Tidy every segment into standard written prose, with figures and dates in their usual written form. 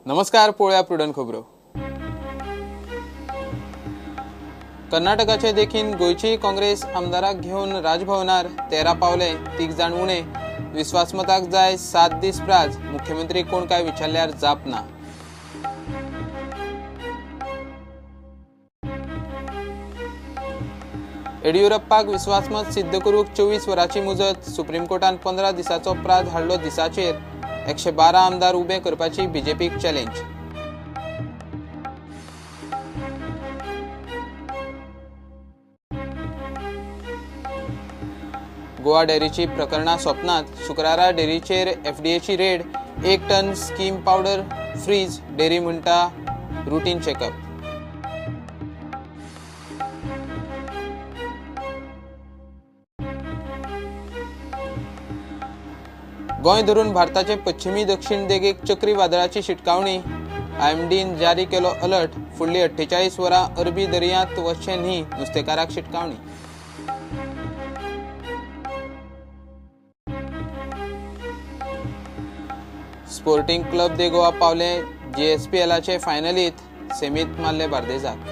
नमस्कार, पळोवया प्रुडंट खबरो. कर्नाटकाचे देखीन गोंयची काँग्रेस आमदाराक घेवन राजभवनार 13 पावले, 3 जाण उणे. विस्वासमताक जाय 7 दीस प्राज. मुख्यमंत्री कोण काय विचारल्यार जाप ना. येडियुरप्पाक विस्वासमत सिद्ध करूंक 24 वरांची मुजत. सुप्रीम कोर्टान 15 दिसांचो प्राज हाडलो दिसाचेर. 112 आमदार उबे करपाची बीजेपीक चॅलेंज. गोवा डेअरीची प्रकरणां सोंपनात. शुक्रारा डेअरीचेर एफडीएची raid. 1 ton skim powder freeze. Dairy म्हणटा रुटीन चेकअप. गोंय धरून भारताचे पश्चिमी दक्षिण देगेक चक्री वादळाची शिटकावणी. आयएमडीन जारी केलो अलर्ट. फुडली 48 वरां अरबी दर्यांत वचचें न्ही, नुस्तेकाराक शिटकावणी. स्पोर्टिंग क्लब दे गोवा पावले जीएसपीएलाचे फायनलीत. सेमीत मारले बार्देजाक.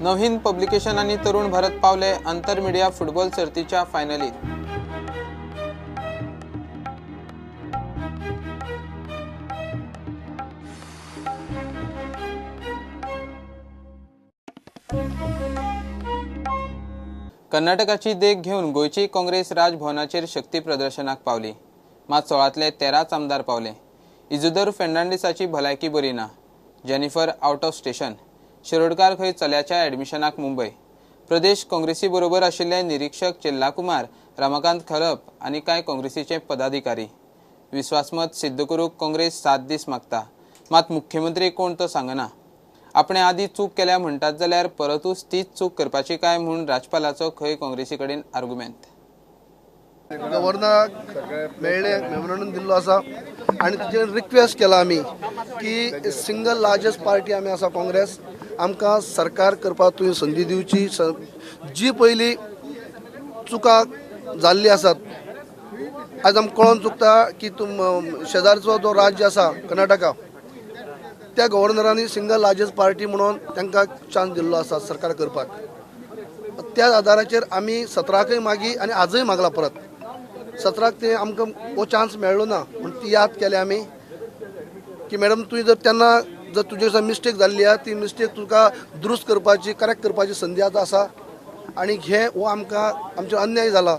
नवहिंद पब्लिकेशन आनी तरुण भारत पावले आंतर मिडिया फुटबॉल सर्तीच्या फायनलीत. कर्नाटकाची देख घेवन गोंयची काँग्रेस राजभवनाचेर शक्ती प्रदर्शनाक पावली. मात 16तले 13 आमदार पावले. इजुदर फेर्नांडीसाची भलायकी बरी ना. Jennifer out of station. Shirodkar खंय चल्याच्या ॲडमिशनाक मुंबय. प्रदेश काँग्रेसी बरोबर आशिल्ले निरीक्षक चेल्लाकुमार, रमाकांत खलप आनी कांय काँग्रेसीचे पदाधिकारी. विस्वासमत सिद्ध करूंक काँग्रेस 7 दीस मागता. मात मुख्यमंत्री कोण तो सांगना. आपणे आदी चूक केल्या म्हणटात जाल्यार परतूच तीच चूक करपाची काय म्हूण राज्यपालाचो खंय काँग्रेसी कडेन आर्गुमेंत. गव्हर्नराक मेळ्ळे, मेमोरंडम दिल्लो आसा आनी तिचेर रिक्वेस्ट केला आमी की सिंगल लार्जस्ट पार्टी आमी आसा काँग्रेस, आमकां सरकार करपाक तुवें संदी दिवची. जी पयली चुका जाल्ली आसात आज आमकां कळोन चुकता की शेजारचो जो राज्य आसा कर्नाटका, त्या गव्हर्नरांनी सिंगल लार्जस्ट पार्टी म्हणून तांकां चान्स दिल्लो आसा सरकार करपाक. त्या आदाराचेर आमी 17कय मागी आनी आजय मागला परत. 17क ते आमकां हो चान्स मेळ्ळो ना म्हण ती याद केली आमी की मॅडम तुवें जर तेन्ना जर तुजे मिस्टेक जाल्ली आसा ती मिस्टेक तुका दुरुस्त करपाची, करेक्ट करपाची संदी आतां आसा आनी हे हो आमकां आमचेर अन्याय जाला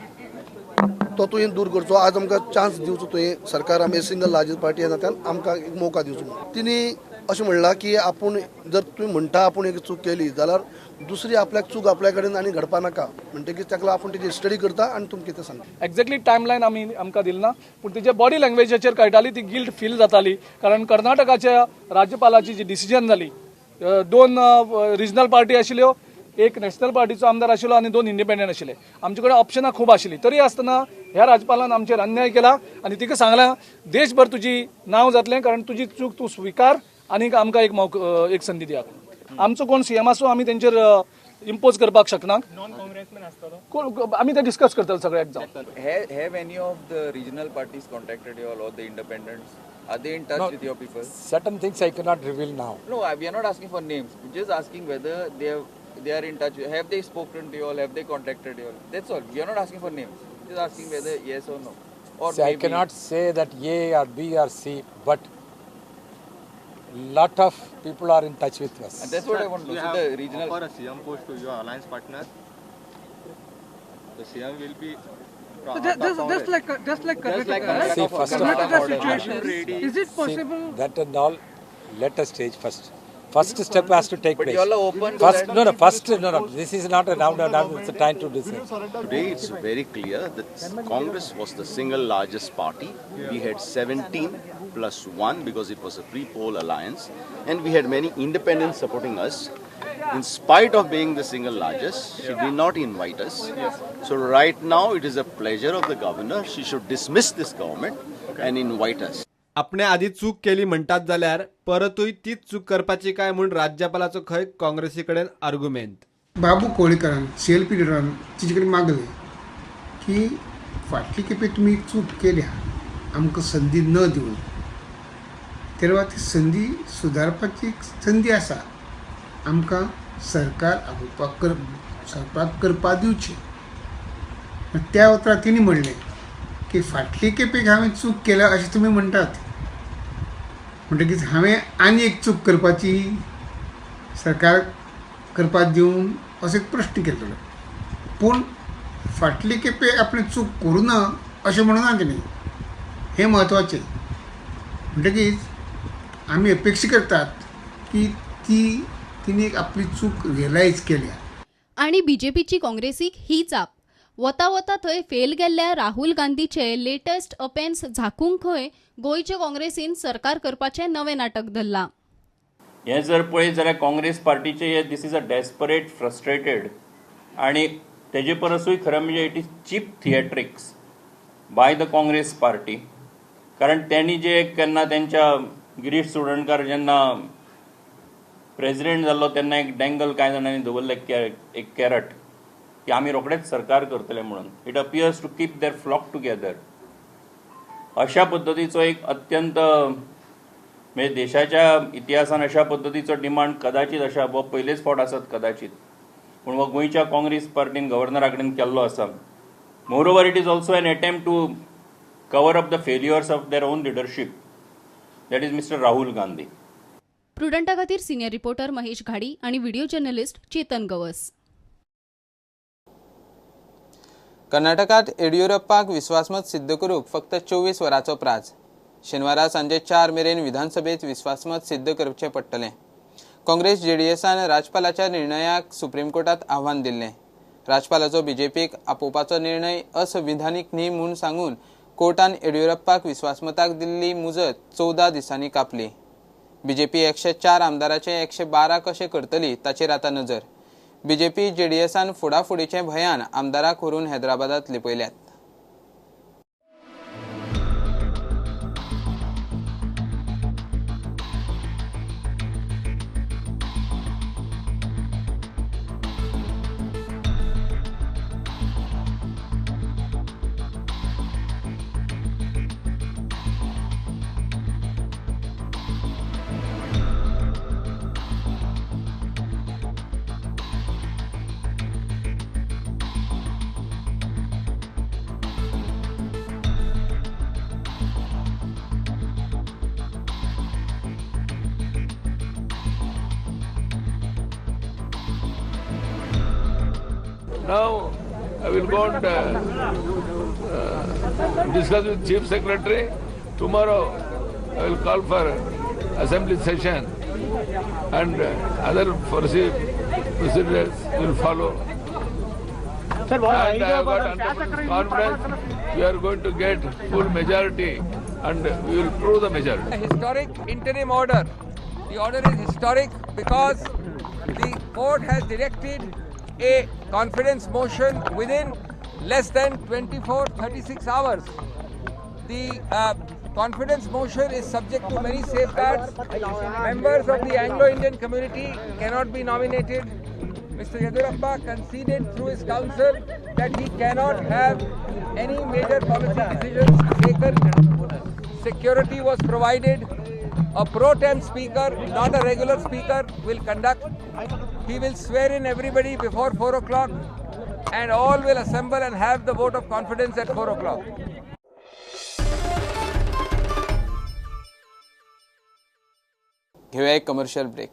तो तुवें दूर करचो. आज आमकां चान्स दिवचो तुवें सरकार, आमी सिंगल लार्जस्ट पार्टी ह्या नात्यान आमकां एक मौका दिवचो म्हणून. तिणी अशें म्हणलां की आपूण जर तुवें म्हणटा आपूण एक चूक केली जाल्यार दुसरी आपल्याक चूक आपल्या कडेन आनी घडपा नाका, म्हणटकीच ताका आपूण तेजी स्टडी करता आनी तुमकां कितें सांगता. एक्झॅक्टली टायमलायन आमी आमकां दिली ना, पूण तिच्या बॉडी लँग्वेजाचेर कळटाली ती गिल्ट फील जाताली. कारण कर्नाटकाच्या राज्यपालाची जी डिसिजन जाली, 2 रिजनल पार्टी आशिल्ल्यो, 1 नॅशनल पार्टीचो आमदार आशिल्लो आनी 2 इंडिपेंडंट आशिल्ले. आमचे कडेन ऑप्शनां खूब आशिल्लीं, तरी आसतना ह्या राज्यपालान आमचेर अन्याय केला आनी तिका सांगलां देशभर तुजी नांव जातलें, कारण तुजी चूक तूं स्विकार आनी आमकां एक संदी दियात. आमचो कोण सीएम आसूं आमी तेंचेर इम्पोज करपाक शकना. कोण आमी ते डिस्कस करतले सगळे जावन. Have any of the regional parties contacted you all or the independents? Are they in touch No, with your people? Certain things I cannot reveal now. No, we are not asking for names. We're just asking whether they are in touch. Have they spoken to you all? Have they contacted you all? That's all. We are not asking for names. Just asking whether yes or no. Or see, I cannot say that A or B or C, but lot of people are in touch with us. And that's what I want to know. So the regional offer a CM post to your alliance partner. The CM will be. So just like Karnataka. See, first of all, Karnataka situation. Is it possible? See, that and all, let us stage first. First step has to take but place. You all are open to first, that? No, first, no. This is not a round. It's a time to decide. Today it's very clear that Congress was the single largest party. We had 17 plus 1 because it was a pre-poll alliance, and we had many independents supporting us. In spite of being the single largest, she did not invite us. So right now it is a pleasure of the governor. She should dismiss this government and invite us. आपणे आदी चूक केली म्हणटात जाल्यार परतूय तीच चूक करपाची काय म्हूण राज्यपालाचो खंय काँग्रेसी कडेन आर्गुमेंत. बाबू कोळीकरान CLP लिडरान तिचे कडेन मागलें की फाटली खेपे तुमी चूक केल्या आमकां संदी न दिवन, तेन्ना ती संदी सुदारपाची संदी आसा, आमकां सरकार आपोवपाक सरकार करपाक दिवची. त्या उतरां तिणें म्हणलें की फाटली खेपेक हांवें चूक केल्या अशें तुमी म्हणटात, म्हणटकीच हांवें आनी एक चूक करपाची सरकार करपाक दिवन असो एक प्रश्न केल्लो. पूण फाटली खेपे आपणें चूक करूं ना अशें म्हणूना तिणें, हें म्हत्वाचें. म्हणटकीच आमी अपेक्षा करतात की ती तिणें आपली चूक रियलायज केल्या. आनी बीजेपीची काँग्रेसीक ही जाप. वता वता थंय फेल गेल्ल्या राहुल गांधीचे लेटेस्ट अपेन्स झाकूंक खंय गोंयचे काँग्रेसीन सरकार करपाचें नवें नाटक धरलां. हें जर पळयत जाल्यार काँग्रेस पार्टीचे हे this is a desperate frustrated आनी तेजे परसूय खरें म्हणजे it is cheap theatrics by the Congress party. कारण त्यांनी जे केन्ना तेंच्या गिरीश चोडणकार जेन्ना प्रेजिडेंट जाल्लो तेन्ना एक डँगल कांय जाणांनी दवरलें एक कॅरट की आमी रोखडेच सरकार करतले म्हणून. It appears to keep their flock together. अशा पद्दतीचो एक अत्यंत म्हणजे देशाच्या इतिहासान अशा पद्दतीचो डिमांड कदाचित अशा हो पयलेच फावट आसत कदाचित, पूण हो गोंयच्या काँग्रेस पार्टीन गव्हर्नरा कडेन केल्लो आसा. Moreover it is also an attempt to cover up the failures of their own leadership, that is mister Rahul Gandhi. प्रुडंटा खातीर सिनियर रिपोर्टर महेश घाडी आणि व्हिडिओ जर्नलिस्ट चेतन गवस. कर्नाटकात येडियुरप्पाक विस्वासमत सिद्ध करूंक फक्त 24 वरांचो प्राज. शेनवारा सांजे 4 मेरेन विधानसभेत विस्वासमत सिद्ध करचें पडटलें. काँग्रेस जेडीएसान राज्यपालाच्या निर्णयाक सुप्रीम कोर्टात आव्हान दिल्लें. राज्यपालाचो बीजेपीक आपोवपाचो निर्णय असंविधानीक न्ही म्हूण सांगून कोर्टान येडियुरप्पाक विस्वासमताक दिल्ली मुजत 14 दिसांनी कापली. बीजेपी 104 आमदाराचे 112 कशें करतली ताचेर आतां नजर. बीजेपी जेडीएसान फोडाफोडीचे भंयान आमदाराक व्हरून हैदराबादात लिपयल्यात. Now I will go and discuss with Chief Secretary. Tomorrow I will call for assembly session and other procedures will follow. Sir, and I have got confidence we are going to get full majority and we will prove the majority. A historic interim order. The order is historic because the court has directed a confidence motion within less than 24-36 hours. The confidence motion is subject to many safeguards. Members of the Anglo-Indian community cannot be nominated. Mr. Yediyurappa conceded through his counsel that he cannot have any major policy decisions taken. Security was provided. A pro tem speaker, not a regular speaker, will conduct. He will swear in everybody before 4 o'clock and all will assemble and have the vote of confidence at 4 o'clock. घेऊया एक commercial break.